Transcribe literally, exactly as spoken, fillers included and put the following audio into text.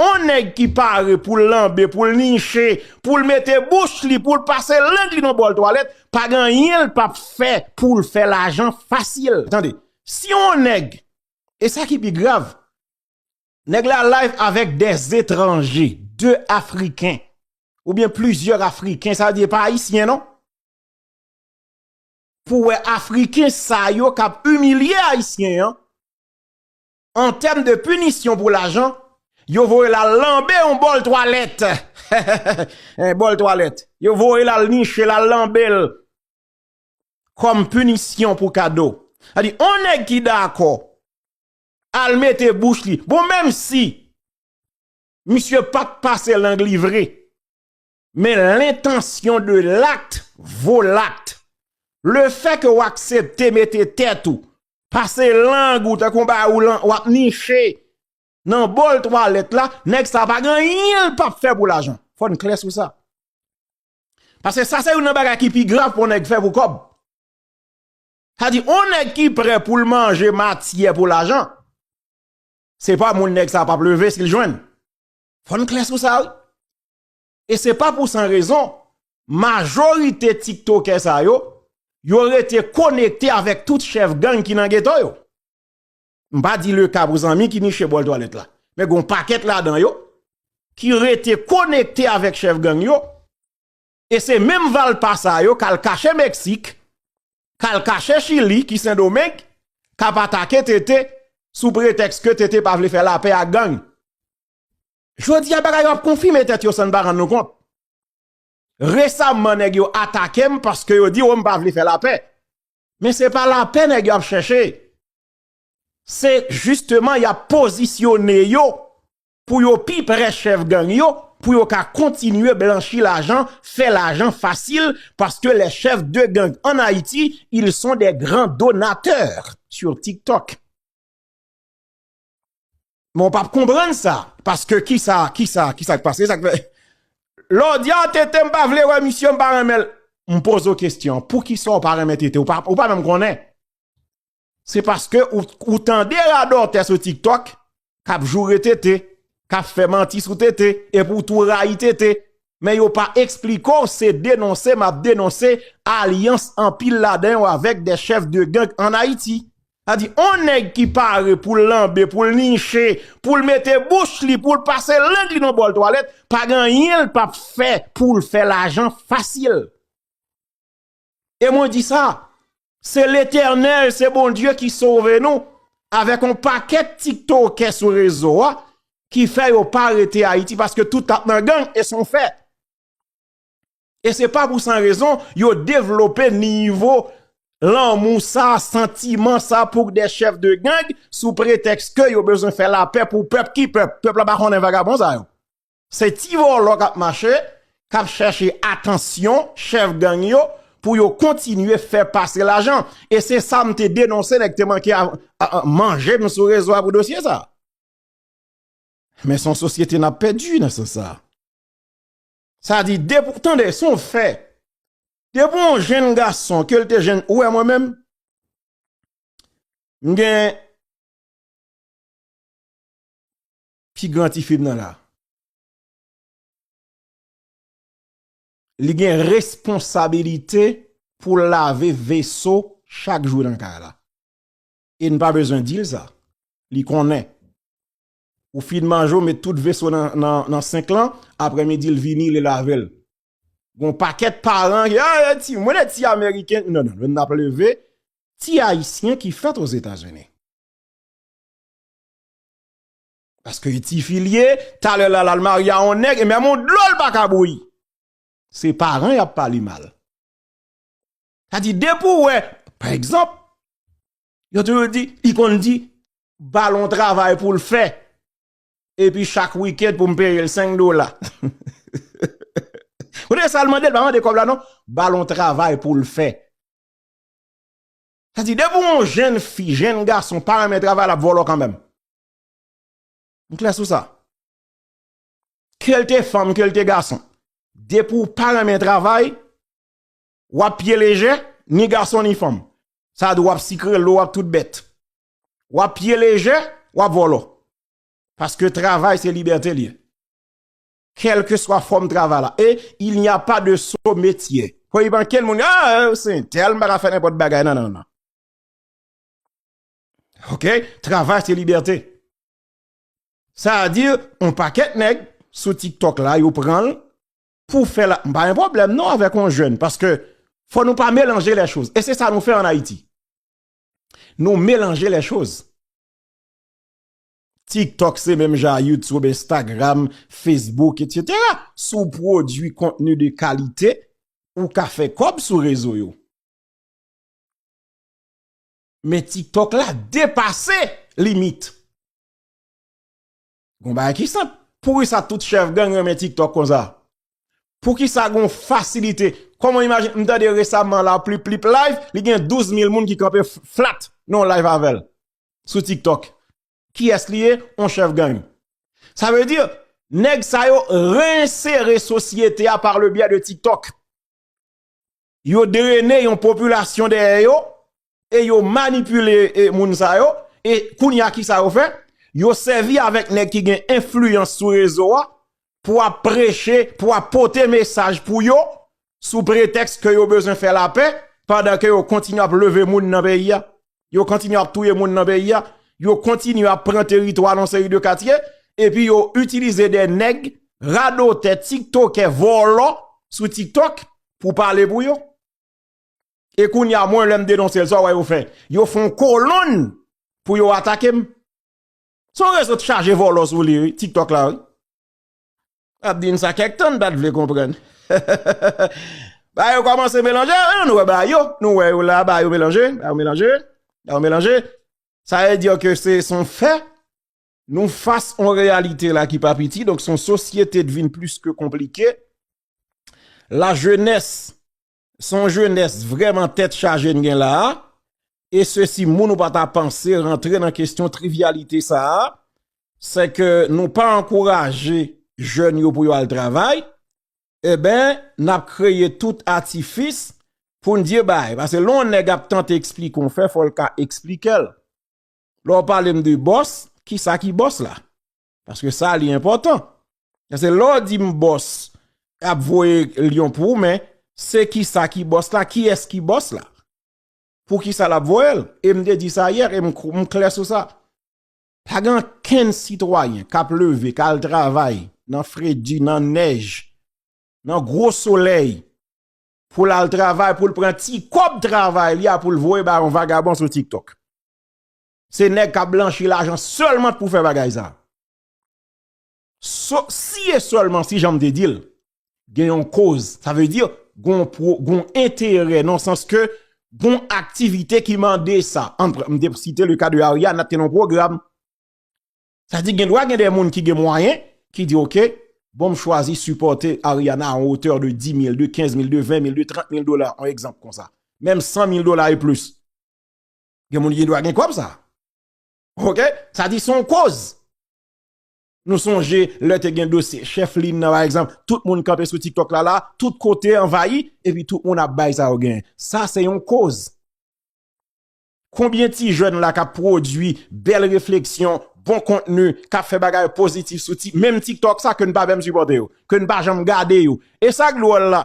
On nèg ki pare pou l lanbe, pou l niche, pou l mete bouch li, pou l pase lang li nan bòl twalèt, pa gen anyen l p ap fè pou l fè lajan fasil. Tande, si on nèg, e sa ki pi grav, nèg la live avèk des étrangers, de Afriken, oubyen plizyè Afriken, sa vle di e pa Ayisyen non. Pou wè Afriken sa yo k ap imilye Ayisyen an, an tèm de pinisyon pou lajan, yo voye l al lanbe yon bòl twalèt. En bòl twalèt. Yo voye l al niche l, al lanbe l kòm pinisyon pou kado. Sa di, on nèg ki dakò al mete bouch li. Bon, menm si misye pa t pase lang li vre, men l'intention de l'acte vaut l'acte. Lefètke w aksepte mete tèt ou, pase lang ou, tankou w bay ou lan, w ap niche nan bòl twalèt la, nèg sa pa gen anyen l p ap fè pou lajan. Fò n klè sou sa. Paske sa se youn nan bagay ki pi grav pou nèg fè pou kòb. Sa di, on nèg ki prè pou l manje matyè pou lajan, se pa moun nèg sa p ap leve si l jwenn. Fò n klè sou sa, wi. E se pa pou san rezon, majorite tiktokè sa yo, yo rete konekte avèk tout chèf gang ki nan geto yo. M pa di le ka pou zanmi ki niche bòl twalèt la. Men gon pakèt ladan yo ki rete konekte avèk chèf gang yo. E se menm valpa sa yo k al kache Meksik, k al kache Chili, ki Sendomeng, k ap atake Tete sou pretèks ke Tete pa vle fè lapè ak gang. Jodi a, bagay yo ap konfime tèt yo san n pa rann nou kont. Resamman, nèg yo atake m paske yo di, o, m pa vle fè lapè. Men se pa lapè nèg yo ap chèche. Se jisteman y ap pozisyone yo pou yo pi prè chèf gang yo, pou yo ka kontinye blanchi lajan, fè lajan fasil, paske les chefs de gang en Haïti, ils sont des grands donateurs sur TikTok. Men w p ap konprann sa, paske kisa, kisa, kisa k pase, sa k fè. Lè w di, a, Tete, m pa vle wè misye, m pa renmen l. M poze w kesyon, poukisa w pa renmen Tete? Ou pa, ou pa menm konnen. Se paske ou, ou tande radòtè sou TikTok k ap joure Tete, k ap fè manti sou Tete, epi w tou rayi Tete. Men yo pa eksplike w se denonse m ap denonse alyans anpil ladan yo avèk des chefs de gang en Haïti. Sa di, on nèg ki pare pou l lanbe, pou l niche, pou l mete bouch li, pou l pase lang li nan bòl twalèt, pa gen anyen l p ap fè pou l fè lajan fasil. E mwen di sa, se Letènèl, se Bondye ki sove nou avèk yon pakèt tiktokè sou rezo a ki fè yo pa rete Ayiti paske tout ap nan gang e se yon fèt. E se pa pou san rezon yo devlope nivo lanmou sa, santiman sa pou de chèf de gang sou pretèks ke yo bezwen fè lapè pou pèp. Ki pèp? Pèp la pa konnen vagabon sa yo. Se ti vòlò k ap mache, k ap chèche atansyon chèf gang yo pou yo kontinye fè pase lajan. E se sa m te denonse, nèg te manke a, a, a, manje m sou rezo a pou dosye sa. Men se yon sosyete n ap pèdi nan sans sa. Sa di, depi, tande, se yon fè. Depi yon jenn gason, ke l te jenn, ou wè mwen menm, m gen pi gran tifi m nan la. Li gen responsabilite pou l lave veso chak jou nan kay la. E n pa bezwen di l sa. Li konnen. Ou fin manje, w met tout veso nan, nan, nan senk lan, aprèmidi l vini, li lave l. Gon pakèt paran ki, a, ti, mwen e ti Ameriken. Non, non, nou n ap leve ti Ayisyen ki fèt Ozetazini. Paske tifi l ye, talè la, l al marye a yon nèg, e menm yon dlo l pa ka bouyi. Se paran y ap pale mal. Sa di, depi w wè, pa egzanp, yo toujou di, li konn di, ba l yon travay pou l fè. Epi chak wikenn pou m peye l senk dola. Ou tande sa l mande, l pa mande kòb la non, ba l yon travay pou l fè. Sa di, depi yon jenn fi, jenn gason, pa renmen travay, l ap vòlò kanmenm. M klè sou sa. Ke l te fanm, ke l te gason. Depi w pa renmen travay, w ap pye lejè, ni gason, ni fanm. Sa di w ap sikre lo, w ap tout bèt. W ap pye lejè, w ap vòlò. Paske travay se libète li ye. Kèlkeswa fòm travay la. E il n'y a pas de sot métier. Fò pa gen moun, ah, se tèl, m pa ka fè nenpòt bagay. Non, non, non. Ok? Travay se libète. Sa a di, yon pakèt nèg sou TikTok la, yo pran l pou fè la. M pa gen pwoblèm non avèk yon jèn, paske fò nou pa melanje lè choz. E se sa nou fè an Ayiti. Nou melanje lè choz. TikTok se menm jan a YouTube, Instagram, Facebook, etsetera. Si w pwodui kontni de kalite, ou ka fè kòb sou rezo yo. Men TikTok la depase limit. Gon bagay ki senp. Poukisa tout chèf gang renmen TikTok konsa? Poukisa gon fasilite? Kòman imajine, m tande resaman la, Plip Plip Live, li gen douz mil moun ki kanpe f- flat nan yon live avè l sou TikTok. Kiyès li ye? Yon chèf gang. Sa vle di, nèg sa yo reinsere sosyete a par le biais de TikTok. Yo drene yon popilasyon dèyè yo e yo manipile e, moun sa yo. E kounye a, ki sa yo fè? Yo sèvi avèk nèg ki gen enfliyans sou rezo a pou ap preche, pou ap pote mesaj pou yo, sou pretèks ke yo bezwen fè lapè, pandan ke yo kontinye ap leve moun nan peyi a. Yo kontinye ap touye moun nan peyi a. Yo kontinye ap pran teritwa nan seri de katye, epi yo itilize de nèg radotè, tiktokè, vòlò sou TikTok pou pale pou yo. E kounye a, mwen, lè m denonse l, sa w wè yo fè? Yo fè yon kolonn pou yo atake m. Se yon rezo k chaje vòlò sou li, wi, TikTok la, wi. Ap di n sa kèk tan, n pa t vle konprann. Ba yo kòmanse melanje, nou wè ba yo, nou wè yo la, ba yo melanje, ba yo melanje, ba yo melanje. Sa vle di ke se, se yon fè, nou fas yon reyalite la ki pa piti, donk se yon sosyete k vin plis ke konplike. Lajenès, se yon jenès vrèman tèt chaje n gen la a, e sesi moun ou pa ta panse rantre nan kesyon trivyalite sa a, se ke nou pa ankouraje jèn yo pou yo al travay, enben, n ap kreye tout atifis pou n di bay. Paske lè yon nèg ap tante eksplike yon fè, fò l ka eksplike l. Lè w pale m de bòs, kisa ki bòs la? Paske sa li enpòtan. Paske lè w di m bòs ap voye lyon pou ou, men se kisa ki bòs la? Kiyès ki bòs la? Poukisa l ap voye l? E m te di sa yè, e m, m klè sou sa. Pa gen okenn sitwayen k ap leve, k al travay nan fredi, nan nèj, nan gwo solèy, pou l al travay, pou l pran ti kòb travay li a, pou l voye bay yon vagabon sou TikTok. Se nèg k ap blanchi lajan sèlman pou fè bagay sa. So, si e sèlman si, jan m te di l, gen yon koz, sa vle di, gon, gon enterè, nan sans ke gon aktivite ki mande sa. An, m te site le ka de Ariana, te nan pwogram. Sa di, gen dwa gen de moun ki gen mwayen, ki di, oke, bon, m chwazi sipòte Ariana a yon wotè de dis mil, de kenz mil, de ven mil, de trant mil dola, yon egzanp konsa. Menm san mil dola e plis. Gen moun ki gen dwa gen kòb sa. Oke? Sa di, se yon koz. Nou sonje, lè te gen dosye chèf Lin nan, pa egzanp, tout moun kanpe sou TikTok la, la, tout kote anvayi, epi tout moun ap bay sa yo genyen. Sa, se yon koz. Konbyen ti jèn la k ap pwodui bèl refleksyon, bon kontni, k ap fè bagay pozitif sou ti, menm TikTok sa ke n pa menm sipòte yo, ke n pa janm gade yo? E sa k dwòl la,